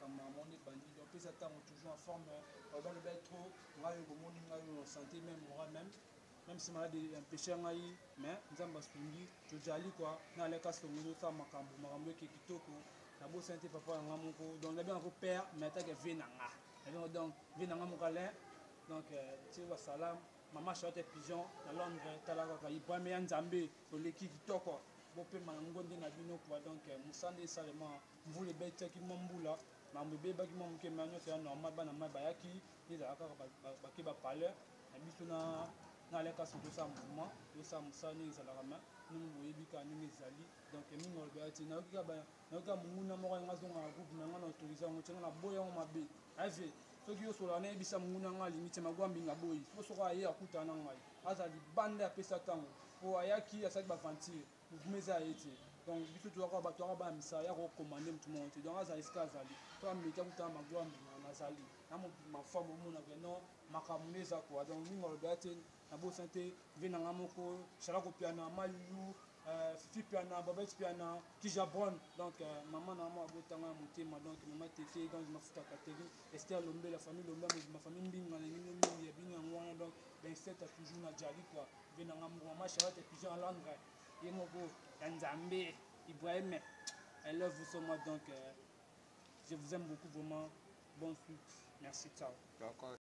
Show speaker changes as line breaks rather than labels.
makambo makambo nde ebandi. Donc pesa ntango toujours en forme. Baloba loba trop, ngai oyo bomoni ngai oyo en santé même moral, même même si malade empêche ngai, mais Nzambe asungi, tozali quoi. Na aleka songo ezosala makambo, makambo eke kitoko. Nabosani te papa na nga moko, donc nabengaka ko père, mais atake vie na nga nabenga, donc vie na nga moko Alain. Donc tie basalam, mama Charlotte Pigeon na Londres, tala kaka Ibrahim ya Nzambe, oleki kitoko, bopema na ngonde na bino quoi. Donc mosala nde esalema, mvula ebetiaki mwa mbula, makambo ebebaki mwa moke, ma nyonso ya normal. Bana mai bayaki nde ezalaka kaka bake bapaleur na biso na na Alain Kasi, tosala mouvement, tosala mosala ndenge ezalaka, ma ndenge boyebi kaka ndenge ezali. Donc mingi alobaka ti nayoki kaka, nayoki kaka monguna moko yanga azonga na groupe na nga na autorise yango tianga na boya yango mabe ave. Soki yo solaka, nayebisa monguna nga alingi te magwa mbinga boyi po soki aye akutana na ngai, azala libanda, apesa ntango po ayaki asalaki baventure, mouvement eza ye te. Donc biso tozaka bato aka bana misala ya kokomande motu moko te. Donc azala esika azali to ameki akutana magwa mbinga, nazali na mobima femme omonaka non, makambo nde eza quoi. Donc mingi alobaka te, nabosani te vie na nga moko Shala Kopiana, Mayulu, Fifi Piana, Babette Piana, Kija Bron. Donc mama na mama abotanga ya motema, donc mama Tete, donc Mafuta Catherine, Esther Lombe, la famille Lombe, ma famille Mbinga na bino mingi ya bino yango wana. Donc 27 toujours na jali quoi, vie na nga moko mama Charlotte Pigeon à Londres, ye moko ya Nzambe Ibrahim, I love you so much. Donc je vous aime beaucoup vraiment, bonne suite, merci, ciao.
D'accord.